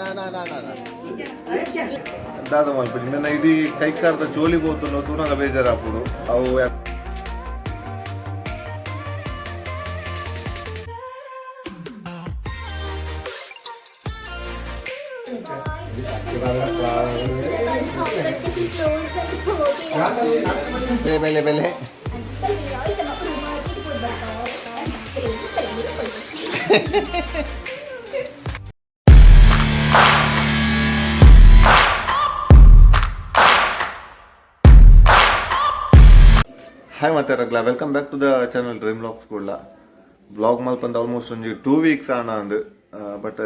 ನಾ ನಾ ನಾ ನಾ ನಾ. ದಾದ ಮಲ್ಪುಜಿ ಮೆನ್ನ ಇಡೀ ಕೈಕಾರ್ದ ಚೋಲಿ ಪೋತುಂಡು ತೂನಗ ಬೇಜಾರಾಪುಂಡು ಅವು. ಬೆಲೆ ಬೆಲೆ ಬೆಲೆ. ಹಾಯ್ ಮಾತಾಡಗ್ಲ, welcome back to the channel Dream Vlogs. Kudla vlog ಮಲ್ಪಂದ almost ಒಂಜಿ 2 ವೀಕ್ಸ್ ಆಣ ಅಂದ್. ಬಟ್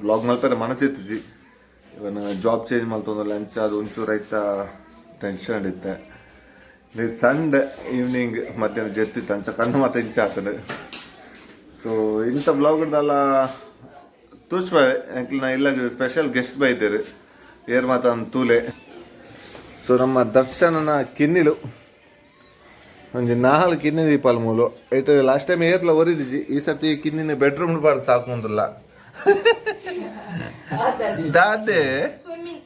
ವ್ಲಾಗ್ ಮಲ್ಪರೆ ಮನಸ್ಸಿತ್ತಿಜಿ. ಇವನ್ ಜಾಬ್ ಚೇಂಜ್ ಮಲ್ತೊಂದು ಲಂಚ್ ಅದು ಒಂಚೂರು ಐತ ಟೆನ್ಷನ್ ಇತ್ತೆ. ಸಂಡೆ ಈವ್ನಿಂಗ್ ಮಧ್ಯಾಹ್ನ ಜೆತ್ತಿತ್ತು, ಅಂಚ ಕಣ್ಣು ಮಾತ ಇಂಚ ಆತಂಡು. ಸೊ ಇಂಥ ವ್ಲಾಗ್ದಲ್ಲ ತೂಚ್ಬಾವೆ ಎಂಕ್ಲೆನ ಇಲ್ಲ ಸ್ಪೆಷಲ್ ಗೆಸ್ಟ್ ಬೈದೇರು, ಏರ್ ಮಾತ ತೂಲೆ. ಸೊ ನಮ್ಮ ದರ್ಶನನ ಕಿನ್ನಿಲು ಒಂಜಿ ನಾಲ್ ಕಿನ್ನಿ ದೀಪಾಲ್ ಮೂಲು. ಏಟ್ ಲಾಸ್ಟ್ ಟೈಮ್ ಏರ್ಲ ಒರಿದಿಜಿ. ಈ ಸರ್ತಿ ಕಿನ್ನಿನ ಬೆಡ್ರೂಮ್ ಬಾರ್ದು ಸಾಕು. ದಾದೆ? Swimming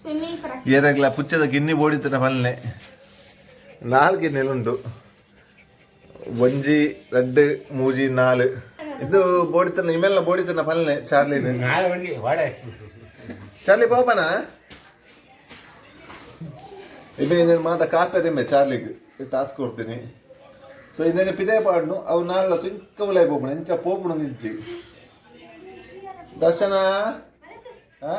swimming. ಏರಾಗ್ಲ ಪುಚ್ಚದ ಗಿನ್ನಿ ಬೋಡಿತನ ಪಲ್ನೆ. ನಾಲ್ ಗಿನ್ನೆಲುಂಡು, ಒಂಜಿ ರಡ್ಡು ಮೂಜಿ ನಾಲ್. ಇದು ಬೋಡಿತನ ಇಮೆಲ್ಲ ಬೋಡಿತನ ಪಲ್ನೆ ಚಾರ್ಲಿನ. ನಾಳೆ ಬನ್ನಿ ವಾಡೆ. ಚಾರ್ಲಿ ಪಾಪನ ಇನ್ನು ಇನ್ನೇನು ಮಾತ ಕಾಪೆದೆಂಬೆ ಚಾರ್ಲಿಗ್ ಟಾಸ್ಕ್ ಕೊಡ್ತೀನಿ. ಸೊ ಇನ್ನೇನು ಪಿದೆ ಪಾಡ್ನು ಅವು ನಾಲ್ಲ ಸುಂಕವಲೈ ಪೋಪುಣ ಎಂಚ ಪೋಪುಣ ನಿಜ್ಜಿ. ದರ್ಶನ ಆ?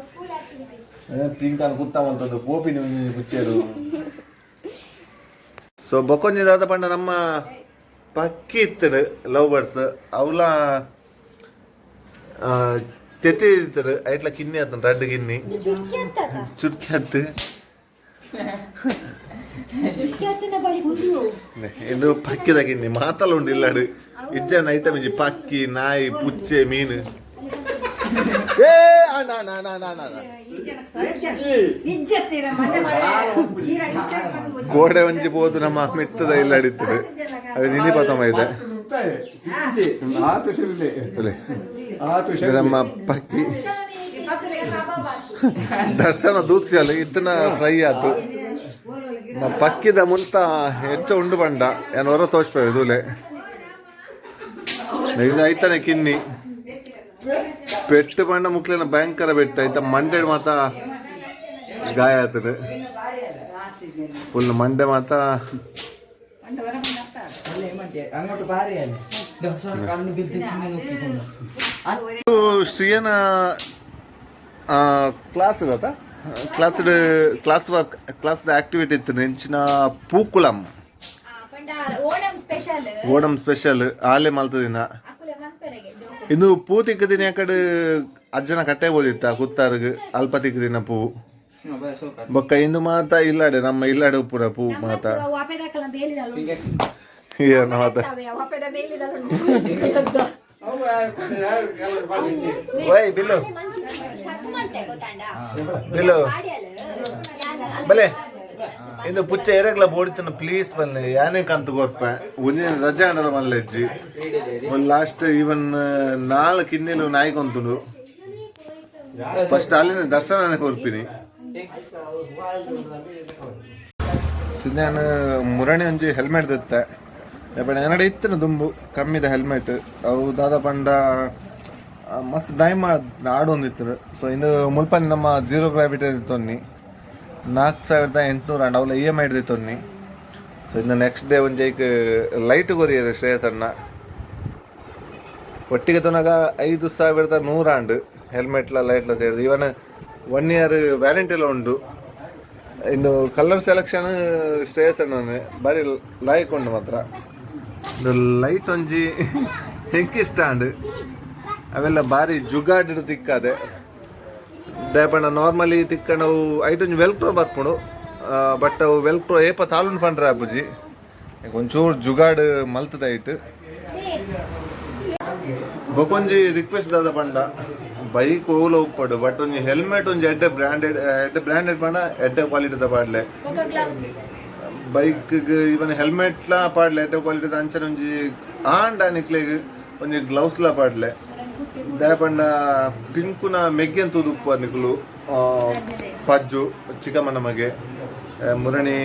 School activities. ಪಿಂಕಾನ್ ಕುತ್ತ ಮಂತದ್ದು ಪೋಪಿನ ಒಂಜಿ ಪುಚ್ಚೇರು. ಸೊ ಬೊಕೊಂಜಿ ದಾದ ಪಂಡ ನಮ್ಮ ಪಕ್ಕಿ ಇತ್ತಡು ಲವ್ ಬರ್ಡ್ಸ್ ಅವಲ ತೆತ್ತಿ ಇತ್ತಡು. ಐಟ್ಲ ಕಿನ್ನಿ ಆತನ ರಡ್ಡ್ ಗಿನ್ನಿ. ಚುಟ್ಕಿ ಅಂತದ. ಚುಟ್ಕಿ ಅತ್ತು. ಚುಟ್ಕಿ ಅಂತನ ಬಳಿ ಗುಂಡು. ಇದು ಪಕ್ಕಿದ ಗಿನ್ನಿ ಮಾತಲ್ಲ ಉಂಡು ಇಲ್ಲಾಡು. ಇಜ್ಜನ ಐಟಮ್ ಇಜ್ಜಿ, ಪಕ್ಕಿ, ನಾಯಿ, ಪುಚ್ಚೆ, ಮೀನು. ಏ ಅಣ್ಣ ಅಣ್ಣ ಅಣ್ಣ ಅಣ್ಣ ಅಣ್ಣ. ಕೋಡೆ ಒಂಜಿ ಪೋದು ನಮ್ಮ ಮಿತ್ತದ ಇಲ್ಲಾಡಿತ್ತದು. ಅದು ನಿನ್ನಿ ಪತಮ ಇದೆ. ಒಲೆ. ಇದು ನಮ್ಮ ಪಕ್ಕಿ ದರ್ಶನ ದೂತ್ಸಿಯಲ್ಲ ಇತ್ತನ ಫ್ರೈ ಆತು. ನಮ್ಮ ಪಕ್ಕಿದ ಮುಂತ ಹೆಚ್ಚ ಉಂಡು ಬಂಡ ಏನು ಹೊರ ತೋಚ್ಪೇವೆ ದೂಲೆ. ಇದು ಐತಾನೆ ಕಿನ್ನಿ ಪೆಟ್ಟು ಬಂಡ ಮುಕ್ಲಿನ ಭಯಂಕರ ಬೆಟ್ಟ ಐತ. ಮಂಡೆ ಮಾತ ಗಾಯ ಆತದೆ, ಫುಲ್ ಮಂಡೆ ಮಾತ. അങ്ങോട്ട് പാറിയല്ലേ കണ്ണു നോക്കിക്കൊണ്ട്. ಶ್ರೀಯನ ಕ್ಲಾಸ್ ಇರತ್ತಾ, class class work class activity ಇತ್ತು ನೆಂಚಿನ ಪೂಕುಳಂ. ಪಂಡ ಓಣಂ ಸ್ಪೆಷಲ್. ಓಣಂ ಸ್ಪೆಷಲ್ ಆಲೆ ಮಲ್ತದಿನ. ಅಕುಲೆ ಮನ್ಪೆರೆಗೆ ಜೋಕು. ಇನ್ನು ಪೂ ತಿಕ್ಕದಿನ ಕಡೆ ಅಜ್ಜನ ಕಟ್ಟೆ ಬೋದಿತ್ತ ಕುತ್ತಾರ್ಗ್ ಅಲ್ಪ ತಿಕ್ಕದಿನ ಪೂ. ಬೊಕ್ಕ ಇನ್ನು ಮಾತ ಇಲ್ಲಾಡೆ ನಮ್ಮ ಇಲ್ಲಾಡೆ ಉಪ್ಪುರ ಪೂ ಮಾತ. ವಾಪೆದಾಕಲ ಬೇಲಿದಲ್ಲ. ಏನ ಮಾತ? ವಾಪೆದ ಬೇಲಿದಲ್ಲ. ಓಯ್ ಬಿಲ್ಲು. ಸಟ್ಟು ಮಂತೆ ಗೊತ್ತಾಂಡ. ಬಿಲ್ಲು. ಪಾಡ್ಯಲ್ ಯಾನ್. ಬಲೆ ಇನ್ನು ಪುಚ್ಚ ಎರೆಗ್ಲ ಬೋಡಿತನ ಪ್ಲೀಸ್ ಬನ್ನಿ. ಯಾನೇ ಕಂತು ಗೊತ್ತ ಒಂದಿನ ರಜೆ ಅಂಡಲ ಮಲ್ಲೆಜ್ಜಿ. ಒಂದು ಲಾಸ್ಟ್ ಈವನ್ ನಾಲ್ ಕಿನ್ನೆಲು ನಾಯಿ ಕೊಂತುಂಡು. ಫಸ್ಟ್ ಅಲ್ಲಿನ ದರ್ಶನ ಕೊರ್ಪಿನಿ. ನಾನು ಮುರಣಿ ಒಂಜಿ ಹೆಲ್ಮೆಟ್ ದತ್ತೆ ಬಟ್ ಎನ್ನಡ ಇತ್ತನ ದುಂಬು ಕಮ್ಮಿದ ಹೆಲ್ಮೆಟ್. ಅವು ದಾದ ಪಂಡ ಮಸ್ತ್ ಟೈಮ್ ಆಡೊಂದಿತ್ತು. ಸೊ ಇನ್ನು ಮುಲ್ಪನಿ ನಮ್ಮ ಜೀರೋ ಗ್ರಾವಿಟಿ ತೊನ್ನಿ 4800 ಅಂಡ್ ಅವಲ ಇ ಎಮ್ I ತೊನ್ನಿ. ಸೊ ಇನ್ನು ನೆಕ್ಸ್ಟ್ ಡೇ ಒಂಜಿ ಐಕ್ ಲೈಟ್ ಕೊರಿಯರ್ ಶ್ರೇಯಸ್ ಅಣ್ಣ. ಒಟ್ಟಿಗೆ ತೊನಗ 5100 ಅಂಡ್ ಹೆಲ್ಮೆಟ್ಲ ಲೈಟ್ಲ ಸೇರಿದು. ಇವನ್ 1 ಇಯರ್ ವ್ಯಾರಂಟಿ ಎಲ್ಲ ಉಂಡು. ಇನ್ನು ಕಲರ್ ಸೆಲೆಕ್ಷನ್ ಶ್ರೇಯಸ್ ಅಣ್ಣನೇ ಬಾರಿ ಲಾಯ್ಕ್ ಉಂಡು ಮಾತ್ರ. ಇದು ಲೈಟ್ ಒಂಜಿ ಹೆಂಕಿ ಸ್ಟ್ಯಾಂಡ್ ಅವೆಲ್ಲ ಬಾರಿ ಜುಗಾಡ್ ತಿಕ್ಕಾದೆ. ದಾಯಪಂಡ ನಾರ್ಮಲಿ ತಿಕ್ಕಂಡು ಐಟ್ ಒಂಜಿ ವೆಲ್ಕ್ರೋ ಬರ್ಪುಂಡು. ಬಟ್ ಅವು ವೆಲ್ಕ್ರೋ ಏಪ ತಾಲುಂಡು ಪಂಡ್ರೆ ಆಪುಜಿ. ಒಂಚೂರು ಜುಗಾಡ್ ಮಲ್ತದ ಐಟ್. ಬೊಕೊಂಜಿ ರಿಕ್ವೆಸ್ಟ್ ದಾದ ಪಂಡ ಬೈಕ್ ಓಲ ಉಪ್ಪಡು, ಬಟ್ ಒಂಜಿ ಹೆಲ್ಮೆಟ್ ಒಂಜಿ ಎಡ್ಡೆ ಬ್ರಾಂಡೆಡ್, ಎಡ್ಡೆ ಬ್ರಾಂಡೆಡ್ ಪಂಡ ಎಡ್ಡೆ ಕ್ವಾಲಿಟಿದ ಪಾಡ್ಲೆ. ಬೊಕ ಗ್ಲೌಸ್. ಬೈಕ್ ಇವನ್ ಹೆಲ್ಮೆಟ್ಲಾ ಪಾಡ್ಲೆ ಎಡ್ಡೆ ಕ್ವಾಲಿಟಿ ಅಂಚನೆ ಒಂಜಿ ಆಂಡ ನಿಕ್ಲೆಗ್ ಒಂಜಿ ಗ್ಲೌಸ್ಲಾ ಪಾಡ್ಲೆ. ದಾಯೆ ಪಂಡ ಪಿಂಕುನ ಮೆಗ್ಗೆನ್ ತೂದುಪ್ಪ ನಿಕುಲು ಪಜ್ಜು ಚಿಕ್ಕಮ್ಮನ ಮಗೆ ಮುರಣಿ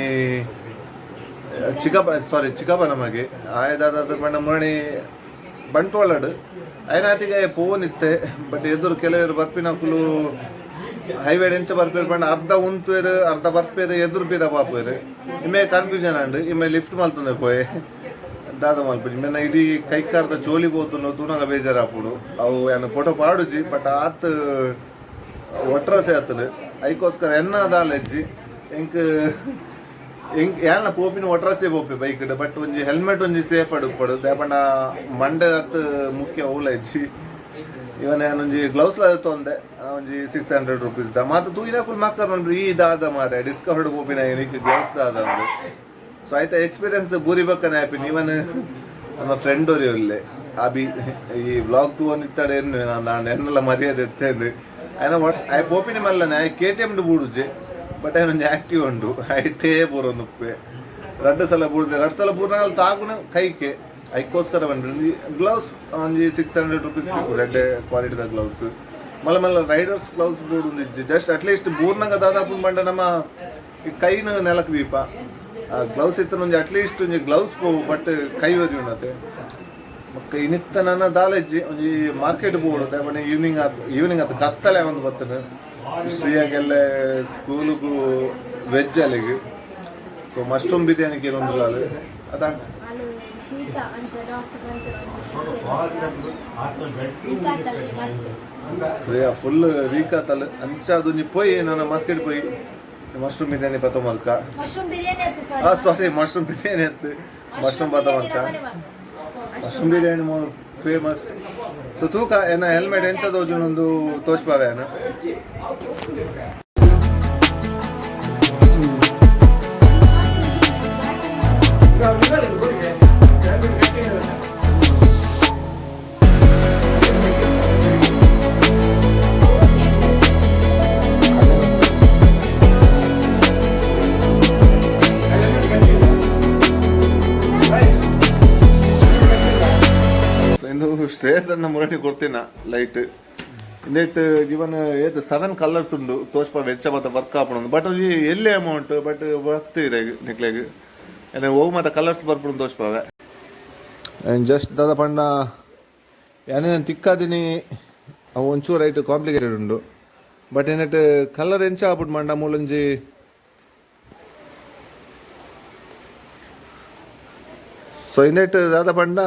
ಚಿಕ್ಕಪ್ಪ, ಸಾರಿ, ಚಿಕ್ಕಪ್ಪನ ಮಗೆ ಆಯದಾದ ಪಂಡ ಮುರಣಿ ಬಂಟ್ವಾಳಡ್ ಐನಾತಿಗೆ ಪೋವನಿತ್ತೆ. ಬಟ್ ಎದುರು ಕೆಲವರು ಬರ್ಪಿನಕುಲು ಹೈವೇ ಎಂಚ ಬರ್ಪೇರು ಪಂಡ ಅರ್ಧ ಉಂತುವೇರು, ಅರ್ಧ ಬರ್ಪೇರು, ಎದುರು ಬೀರ ಪಾಪೇರು. ಇಮೆ ಕನ್ಫ್ಯೂಷನ್ ಅಂಡ್ ಇಮೆ ಲಿಫ್ಟ್ ಮಲ್ತಂದೆ ಪೋಯೆ ದಾದ ಮಲ್ಪುಜಿ. ಮೆನ್ನ ಇಡೀ ಕೈ ಕಾರ್ದ ಜೋಲಿ ಪೋತುಂಡು, ತೂನಗ ಬೇಜಾರಾಪುಡು. ಅವು ಯಾನ್ ಫೋಟೋ ಪಾಡುಜಿ, ಬಟ್ ಆತ್ ಒಟ್ರಸೆ ಆತುಂಡು. ಐಕೋಸ್ಕರ ಎನ್ನ ದಾಲೆಜ್ಜಿ ಎಂಕ್ ಎಂಕ್ ಯಾನ ಪೋಪಿನ ಒಟ್ರಸೆ ಪೋಪೆ ಬೈಕ್, ಬಟ್ ಒಂಜಿ ಹೆಲ್ಮೆಟ್ ಒಂಜಿ ಸೇಫ್ ಅಡುಪಡು. ದಾಯೆ ಮಂಡೆ ಅತ್ ಮುಖ್ಯ ಅವ್ಲ ಇಜ್ಜಿ. ಇವನ್ ಒಂಜಿ ಗ್ಲೌಸ್ ತೊಂದೆ, ಒಂಜಿ ₹600 the ಮಾತ ತೂಯಿನಕುಲು ಮಕ್ಕರ್ ಮನ್ಪುರು, ಈ ದಾದ ಮಾರೆ ಡಿಸ್ಕವರ್ಡ್ ಪೋಪಿನ ನಿಕ್ ಗ್ಲೌಸ್ ದಾದ ಅಂದ್. ಸೊ ಆಯ್ತಾ ಎಕ್ಸ್ಪೀರಿಯನ್ಸ್ ಬೂರಿ ಬಕ್ಕನೆ ಆಪಿನ. ಇವನ್ ನಮ್ಮ ಫ್ರೆಂಡ್ ಒರಿ ಉಲ್ಲೆ ಅಬಿ, ಈ ವ್ಲಾಗ್ ತೂವೊಂದಿತ್ತಾಡೆ ಎನ್ನು ನಾನು ಎನ್ನೆಲ್ಲ ಮರ್ಯಾದೆ ಎತ್ತೇಂದು. ಆಯ್ನ ಆಯ್ ಪೋಪಿನ ಮಲ್ಲನೆ ಆಯ್ ಕೆಟಿಎಂ ಬೂಡುಜೆ, ಬಟ್ ಆಯ್ನ ಒಂಜಿ ಆಕ್ಟಿವ್ ಉಂಡು, ಐಟೇ ಬೂರೊಂದು ಉಪ್ಪೆ. ರಡ್ಡು ಸಲ ಬೂಡ್ದೆ, ರಡ್ಡು ಸಲ ಬೂರ್ನಾಗ ತಾಗುನ ಕೈಕೆ. ಐಕೋಸ್ಕರ ಬಂದ್ರೆ ಗ್ಲೌಸ್ ಒಂಜಿ ₹600 ರೆಡ್ ಕ್ವಾಲಿಟಿದ ಗ್ಲೌಸ್. ಮಲ್ಲ ಮಲ್ಲ ರೈಡರ್ಸ್ ಗ್ಲೌಸ್ ಬೋರ್ಡ್ ಇಜ್ಜಿ. ಜಸ್ಟ್ ಅಟ್ಲೀಸ್ಟ್ ಬೂರ್ನಾಗ ದಾದಾಪುನ್ ಬಂಡ ನಮ್ಮ ಈ ಕೈನ ನೆಲಕ್ ದೀಪ ಗ್ಲೌಸ್ ಇತ್ತು. ಒಂಜಿ ಅಟ್ಲೀಸ್ಟ್ ಒಂಜಿ ಗ್ಲೌಸ್ ಪೋವು, ಬಟ್ ಕೈ ಒರಿ ಉಂಡತೆ. ಬೊಕ್ಕ ಇನಿತ್ತ ನನ್ನ ದಾಲೆಜ್ಜಿ ಒಂಜಿ ಮಾರ್ಕೆಟ್ ಬೋಡು ದಾಯೆ ಈವ್ನಿಂಗ್ ಆತ್, ಈವ್ನಿಂಗ್ ಆತ್, ಕತ್ತಲೆ ಒಂದು ಬತ್ತನ. ಶ್ರೀಯಾಗೆಲ್ಲ ಸ್ಕೂಲುಗು ವೆಜ್ ಅಲ್ಲಿಗೆ. ಸೊ ಮಶ್ರೂಮ್ ಬಿರಿಯಾನಿ ಕೇಳೊಂದುಲ್ಲ ಅದ. ಅಲು ಶೀತ ಅಂಚ ಡಾಕ್ಟರ್ ಬಂತು ಮಸ್ತ್. ಶ್ರೇಯಾ ಫುಲ್ ವೀಕ್ ಆತಲ್ಲ ಅಂಚ. ಅದೊಂಜಿ ಪೋಯಿ ನನ್ನ ಮಾರ್ಕೆಟ್ ಪೋಯಿ ಮಶ್ರೂಮ್ ಬಿರಿಯಾನಿ ಪತ್ತ ಮಲ್ಕ. ಮಶ್ರೂಮ್ ಬಿರಿಯಾನಿ ಆಯ್ತು. ಆ ಸಾರಿ. ಸಾರಿ, ಮಶ್ರೂಮ್ ಬಿರಿಯಾನಿ ಅತ್ತು, ಮಶ್ರೂಮ್ ಪತ್ತ ಮಲ್ಕ. Mushroom biryani more famous. So ತೂಕ ಏನ ಹೆಲ್ಮೆಟ್ ಎಂಚ ತೋಜುನೊಂದು ತೋಜ್ಪಾವೆ ಏನ. ಸೊ ಇಂದು ಶ್ರೇಯಸ್ ಅನ್ನ ಮುರಳಿ ಕೊಡ್ತೀನ ಲೈಟ್ ಇಂದೆಟ್ ಇವನ್ ಏತ್ ಸೆವೆನ್ ಕಲರ್ಸ್ ಉಂಡು ತೋಜ್ಪ ವೆಚ್ಚ ಮಾತ ವರ್ಕ್ ಆಪುಂಡು. ಬಟ್ ಒಂಜಿ ಎಲ್ಲೆ ಅಮೌಂಟ್, ಬಟ್ ವರ್ತ್ ಇರೆಗ್ ನಿಕ್ಲೆಗ್. ಎನೆ ಓವು ಮಾತ ಕಲರ್ಸ್ ಬರ್ಪುಂಡು ತೋಜ್ಪಾವೆ. ಆ್ಯಂಡ್ ಜಸ್ಟ್ ದಾದ ಪಂಡ ಯಾನೆ ತಿಕ್ಕಾದಿನಿ, ಅವು ಒಂಚೂರು ಐಟ್ ಕಾಂಪ್ಲಿಕೇಟೆಡ್ ಉಂಡು. ಬಟ್ ಏನೆಟ್ ಕಲರ್ ಎಂಚ ಆಪುಂಡು ಮಂಡ ಮೂಲೊಂಜಿ. ಸೊ ಇಂದೆಟ್ ದಾದ ಪಂಡ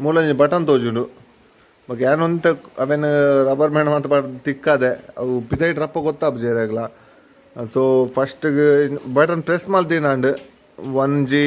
ಮೂಲೊಂಜಿ ಬಟನ್ ತೋಜುಂಡು. ಬೊಕ ಯಾನ್ ಒಂತೆ ಅವೆನ್ ರಬ್ಬರ್ ಬ್ಯಾಂಡ್ ಮಾತ ಪಾಡ್ ತಿಕ್ಕಾದೆ, ಅವು ಪಿದೈಟ್ ರಪ್ಪ ಗೊತ್ತಾಪುಜಿ ಏರೆಗ್ಲ. ಸೊ ಫಸ್ಟ್ ಬಟನ್ ಪ್ರೆಸ್ ಮಲ್ತಿನಾಂಡ್ ಒಂಜಿ.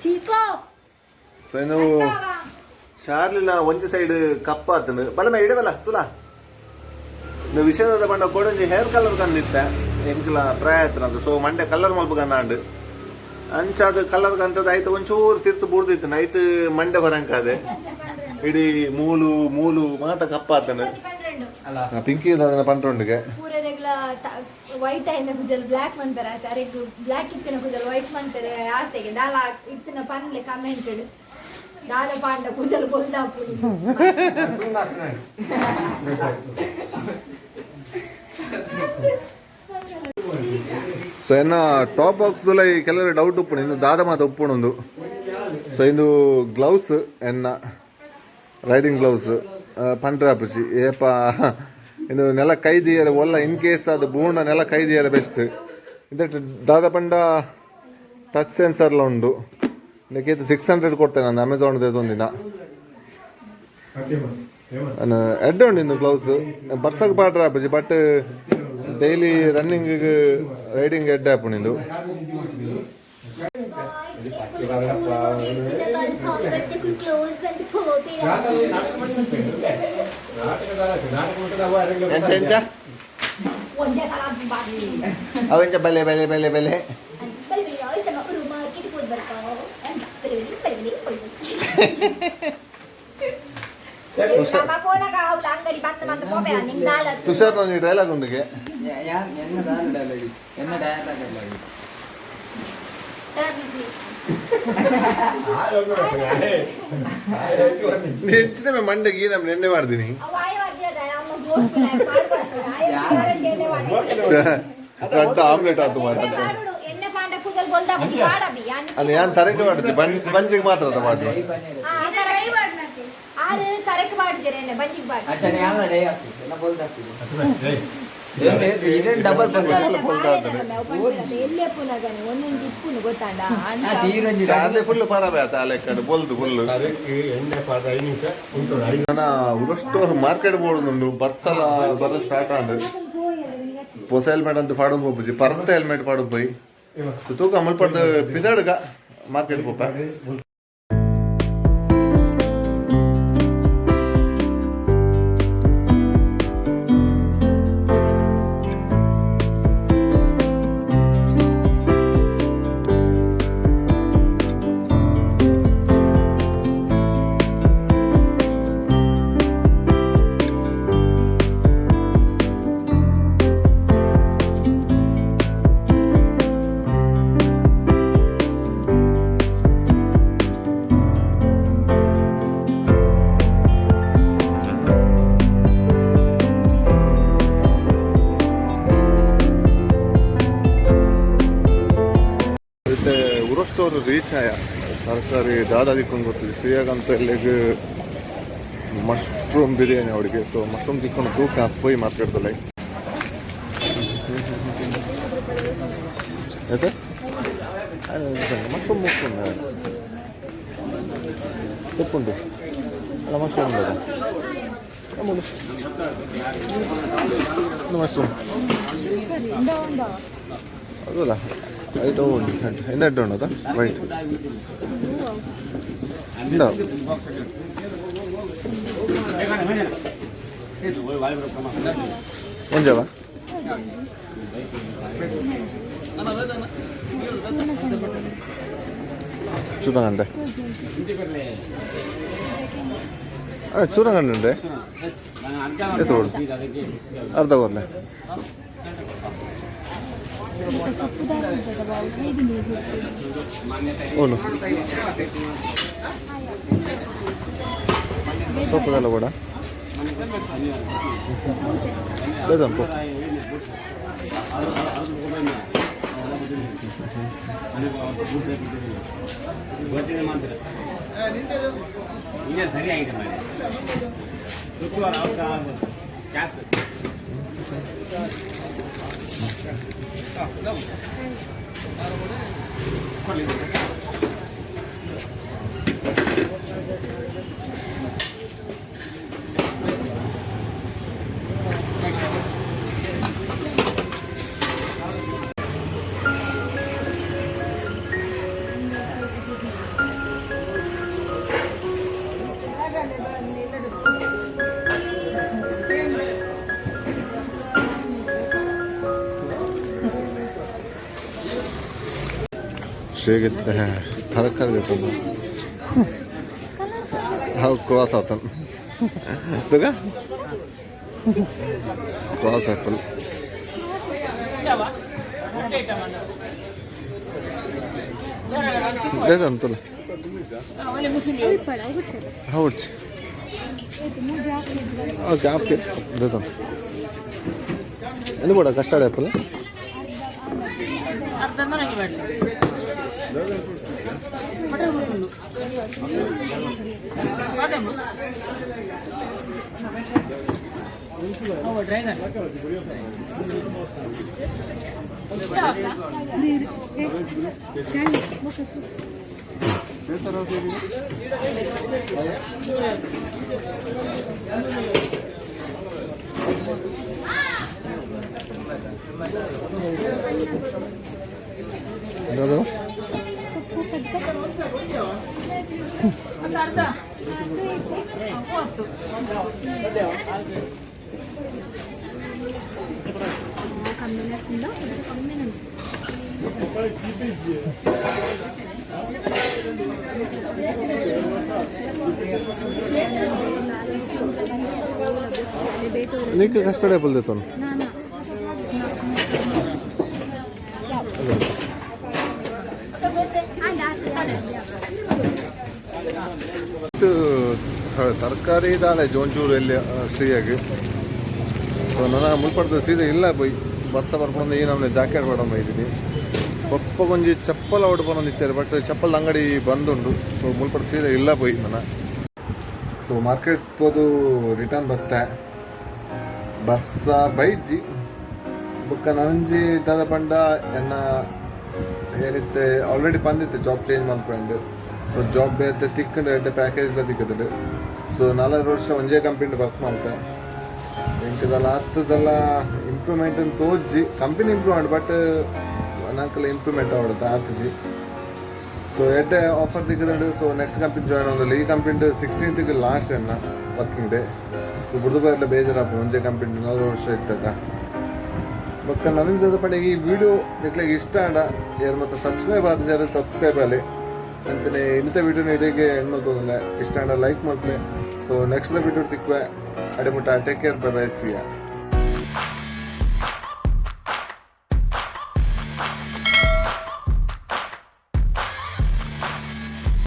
ಚೀಕೋ. ಸೊ ಇನ್ನು ಚಾರ್ಲಿನ ಒಂಜಿ ಸೈಡ್ ಕಪ್ಪಾತುಂಡು. ಬಲಮೆ ಇಡವಲ್ಲ ತುಲಾ. ಇನ್ನು ವಿಷಯದ ಪಂಡ ಕೊಡೊಂಜಿ ಹೇರ್ ಕಲರ್ ಕಂದಿತ್ತೆ ಎಂಕ್ಲ ಪ್ರಾಯ ಆಯ್ತನದು. ಸೊ ಮಂಡೆ ಕಲರ್ ಮಲ್ಪ ಕಂದಾಂಡ್. ಅಂಚಾದ ಕಲರ್ ಅಂತದ ಆಯ್ತು ಒಂಚೂರು ತಿರ್ತು ಬೂರ್ದಿತ್ತು ನೈಟ್ ಮಂಡೆ ಬರಂಕಾದೆ ಇಡೀ ಮೂಲು ಮೂಲು ಮಾತ ಕಪ್ಪಾತನ. ಅಲ್ಲ. ಪಿಂಕಿ ಪಂಟ್ರೊಂಡಿಗೆ. ಪೂರರೆಗ್ಲ ವೈಟ್ ಆಯ್ನ ಕುಜಲ್ ಬ್ಲ್ಯಾಕ್ ಮನ್ಪೆರ ಆಸೆ, ಅರೆಗ್ ಬ್ಲ್ಯಾಕ್ ಇತ್ತಿನ ಕುಜಲ್ ವೈಟ್ ಮನ್ಪೆರೆ ಆಸೆಗೆ ದಾಲ ಇತ್ತಿನ ಪನ್ಲೆ ಕಮೆಂಟ್ ದಾದ ಪಾಂಡ ಕುಜಲ್ ಬೊಲ್ದಾಪುನಿ. ಸೊ ಎನ್ನ ಟಾಪ್ ಬಾಕ್ಸ್ ದುಲ ಈ ಕೆಲವರು ಡೌಟ್ ಉಪ್ಪುಂಡು, ಇನ್ನು ದಾದ ಮಾತ ಉಪ್ಪುಣೊಂದು. ಸೊ ಇಂದು ಗ್ಲೌಸ್, ಎನ್ನ ರೈಡಿಂಗ್ ಗ್ಲೌಸ್ ಪಂಡ್ರೆ ಆಪುಜಿ ಏಪ ಇನ್ನು ನೆಲ ಕೈದಿಯರೆ ಒಲ್ಲ ಇನ್ ಕೇಸ್ ಅದು ಬೂಣ ನೆಲ ಕೈದಿಯರೆ ಬೆಸ್ಟ್. ಇದಕ್ಕೆ ದಾದ ಪಂಡ ಟಚ್ ಸೆನ್ಸರ್ಲ ಉಂಡು. ಇದಕ್ಕೆ 600 ಕೊಡ್ತೇನೆ ನಾನು ಅಮೆಝಾನ್ ಒಂದಿನ. ನಾನು ಎಡ್ಡೆ ಉಂಡು ಇನ್ನು ಗ್ಲೌಸ್ ಬರ್ಸಕ್ ಪಾಡ್ರೆ ಆಪುಜಿ, ಬಟ್ ಡೈಲಿ ರನ್ನಿಂಗ್ ರೈಡಿಂಗ್ ಎಡ್ಡೆ ಆಪುಂಡು ಇಂದು. ಎಂಚ ಎಂಚ? ಒಂದೇ ಸಲ ಬಾಕಿ. ಅವೆಂಚ ಬಲೆ ಬಲೆ ಬಲೆ ಬಲೆ. ಬಲಿ ಬಲಿ ಅವಶ್ಯ ಮಕ್ಕಳು ಮಾರ್ಕೆಟ್ ಹೋದ್ ಬರ್ತಾವ ಅಂತ ಬಲಿ ಬಲಿ ಬಲಿ ಬಲಿ ಬಲಿ. ಪೋನಾಗ ಅವ್ಲ ಅಂಗಡಿ ಬಂದ ಬಂದ ಪೋಪೆ ನಿಂಗೆ ದಾಲ. ತುಷಾರ್ ಒಂಜಿ ಡೈಲಾಗ್ ಉಂಡಿಗೆ. ഞാൻ എന്നതാണ് ഡയലോഗ്, എന്ന ഡയലോഗ് ഡയലോഗ്. ಹೆಚ್ಚಿನ ಮಂಡೆ ಗೀ ನಮ್ಗೆ ಎಣ್ಣೆ ಮಾಡ್ತೀನಿ. ಅವ ಆಯ ಮಾಡ್ತಿದ್ದ ನಮ್ಮ ಬೋರ್ಡ್ ಮಾಡ್ಬಾರ್ದು. ದೊಡ್ಡ ಆಮ್ಲೆಟ್ ಆತು ಮಾತ್ರ. ಎಣ್ಣೆ ಪಾಡುಡು ಎಣ್ಣೆ ಪಾಂಡ ಕೂದಲ್ ಬೊಲ್ದ ಪಾಡಬಿ. ಅಲ್ಲ, ಯಾನ್ ತರಕೆ ಮಾಡ್ತಿ ಬಂಜಿಗೆ ಮಾತ್ರ ಅದ ಮಾಡಿ. ಡೈ ಪನ್ನೀರ್. ಆರು ತರಕ್ಕೆ ಮಾಡಿದ್ದೀರ ಎಣ್ಣೆ ಬಂಜಿಗೆ ಬಾಡಿ. ಅಚ್ಚಾ, ഞാൻ ಡೈ ಹಾಕ್ತಿದ್ದೆ ಎಲ್ಲ ಬೋಲ್ದಾಗ್ತಿದೆ. ಇದೇನು ಡಬಲ್ ಪನ್ನೀರ್? ಎಲ್ಲೇ ಪುನಗನೆ ಒಂದೊಂದು ಇಪ್ಪುನು ಗೊತ್ತಾಂಡ. ತೀರಂಜಿ. ಚಾರ್ಲಿ ಫುಲ್ ಪರಬೆ ಆತ ಅಲೆಕ್ಕಡು ಬೊಲ್ದು ಫುಲ್. ಅದಕ್ಕೆ ಎಣ್ಣೆ ಪಾದ 5 ನಿಮಿಷ ಉಂಟು 5. ನನ್ನ ಉರಷ್ಟು ಮಾರ್ಕೆಟ್ ಬೋರ್ಡ್ ಉಂಡು ಬರ್ಸಲ ಬರ ಸ್ಟಾರ್ಟ್ ಆಂಡ್ ಹೊಸ ಹೆಲ್ಮೆಟ್ ಅಂತ ಪಾಡೊಂದು ಪೋಪುಜಿ, ಪರಂತ ಹೆಲ್ಮೆಟ್ ಪಾಡೊಂದು ಪೋಯಿ. ತೂಕ ಮುಲ್ಪಡ್ದು ಪಿದಾಡುಗ ಮಾರ್ಕೆಟ್ ಪೋಪ. ಮತ್ತೆ ಉರಷ್ಟೋರು ರೀಚ್ ಆಯ ತರಕಾರಿ ದಾದ ದಿಕ್ಕೊಂಡು ಗೊತ್ತಿದೆ ಶ್ರೀಯಾಗಂತ ಎಲ್ಲಿಗೆ ಮಶ್ರೂಮ್ ಬಿರಿಯಾನಿ ಅವಳಿಗೆ. ಸೊ ಮಶ್ರೂಮ್ ತಿಕ್ಕೊಂಡು ತೂಕ ಪೋಯಿ ಮಾರ್ಕೆಟ್ದಲ್ಲಿ ಆಯ್ತಾ. ಮಶ್ರೂಮ್ ಮುಕ್ಕೊಂಡು ತಪ್ಪುಂಡು ಅಲ್ಲ ಮಶ್ರೂಮ್ ಅದ ಮಶ್ರೂಮ್ ಅದಲ್ಲ ಐಟ್ ಉಂಟು ಎಂತ ಎಡ್ಡೆ ಉಂಟು ವೈಟ್ ಉಂಟಾ. ಒಂಜವ ಚೂರಂಗಂಡೆ ಅಲ್ಲ ಚೂರಂಗಂಡೆ ಎತ್ತು ಕೊಡು ಅರ್ಧ ಕೊರ್ಲೆ. ಓನು ಸೊಪ್ಪದಲ್ಲ ಕೂಡ ಬೇದಂಪು. ಸರಿ ಆಗಿದೆ ಮಾಡಿ ಶುಕ್ರವಾರ ಕ್ಯಾಶ್. ಶ್ರೀಗಿತ್ತ ತರಕಾರಿ ಬೇಕು. ಹಾವು ಕ್ರಾಸ್ ಆತನ ತುಗ ಕ್ರಾಸ್ ಆ್ಯಪಲ್. ಅಂತಲ್ಲ. ಹೌದು, ಓಕೆ, ಆಪ್ಕೆ ದೇತಾನ. ಎಂದ ಬೋಡ ಕಸ್ಟರ್ಡ್ ಆ್ಯಪಲ್? ಎಂದಾದ್ರು? నీకు కస్టర్డ్ యాపిల్ తెస్తాను. ತರಕಾರಿ ದಾಳೆ ಒಂಚೂರು ಎಲ್ಲಿ ಫ್ರೀಯಾಗಿ. ಸೊ ನನ್ನ ಮುಲ್ಪಡ್ದು ಸೀದಾ ಇಲ್ಲ ಪೋಯ್ ಬರ್ಸ ಬರ್ಕೊಂಡು ಈ ನಮ್ಮನೆ ಜಾಕೆಟ್ ಬಡಮ್ಮ ಇದ್ದೀನಿ. ಪಪ್ಪ ಕೊಂಜಿ ಚಪ್ಪಲ್ ಔಟ್ ಬರೋದಿತ್ತಾರೆ, ಬಟ್ ಚಪ್ಪಲ್ ಅಂಗಡಿ ಬಂದುಂಡು. ಸೊ ಮುಲ್ಪಡ್ದು ಸೀದಾ ಇಲ್ಲ ಪೋಯ್ ನನ್ನ. ಸೊ ಮಾರ್ಕೆಟ್ ಪೋದು ರಿಟರ್ನ್ ಬತ್ತೆ. ಬರ್ಸ ಬೈಜಿ. ಬೊಕ್ಕ ನನೊಂಜಿ ದಾದ ಪಂಡ, ಎನ್ನ ಏನಿತ್ತೆ ಆಲ್ರೆಡಿ ಬಂದಿತ್ತೆ ಜಾಬ್ ಚೇಂಜ್ ಮಲ್ಪಂದು. ಸೊ ಜಾಬ್ ಬೇತೆ ತಿಕ್ಕಂಡು, ಎಡ್ಡೆ ಪ್ಯಾಕೇಜ್ಲ ತಿಕ್ಕುದುಂಡು. ಸೊ 4 ವರ್ಷ ಒಂಜೇ ಕಂಪನಿ ವರ್ಕ್ ಮಲ್ತೆ. ಎಂಕದಲ್ಲ ಹತ್ತದಲ್ಲ ಇಂಪ್ರೂವ್ಮೆಂಟ್ ಅಂತ ತೋಜಿ. ಕಂಪನಿ ಇಂಪ್ರೂವ್ ಆಂಡ್, ಬಟ್ ನಂಕಲ ಇಂಪ್ರೂವ್ಮೆಂಟ್ ಆವಡುತ್ತ ಆತಜಿ. ಸೊ ಎಡ್ಡೆ ಆಫರ್ ತಿಕ್ಕುದುಂಡು. ಸೊ ನೆಕ್ಸ್ಟ್ ಕಂಪನಿ ಜಾಯ್ನ್ ಆವೊಂದುಲ್ಲ. ಈ ಕಂಪನಿ 16ತ್ ಲಾಸ್ಟ್ ಎನ್ನ ವರ್ಕಿಂಗ್ ಡೇ. ಸೊ ಬುಡ್ದು ಬರಲ ಬೇಜಾರಾಪುಂಡು, ಒಂಜೇ ಕಂಪನಿ 4 ವರ್ಷ ಇತ್ತದ. ಬೊಕ್ಕ ನನಗೆ ಪಂಡ, ಈ ವಿಡಿಯೋ ನಿಕ್ಲೆಗ್ ಇಷ್ಟ ಆಂಡ ಏರ್ ಮತ್ತೆ ಸಬ್ಸ್ಕ್ರೈಬ್ ಆದ ಸಬ್ಸ್ಕ್ರೈಬ್ ಆಲೆ. ಅಂಚನೆ ಇಂಥ ವಿಡಿಯೋನ ಇಡೀಗೆ ಎಂಡ್ ಮಲ್ತೊಂದುಲ್ಲೆ. ಇಷ್ಟ ಆಂಡ ಲೈಕ್ ಮಲ್ಪಲೆ. ಸೊ ನೆಕ್ಸ್ಟ್ ವಿಡಿಯೋ ತಿಕ್ಕುವೆ. ಅಡೆ ಮುಟ್ಟ take care, bye bye, see ya.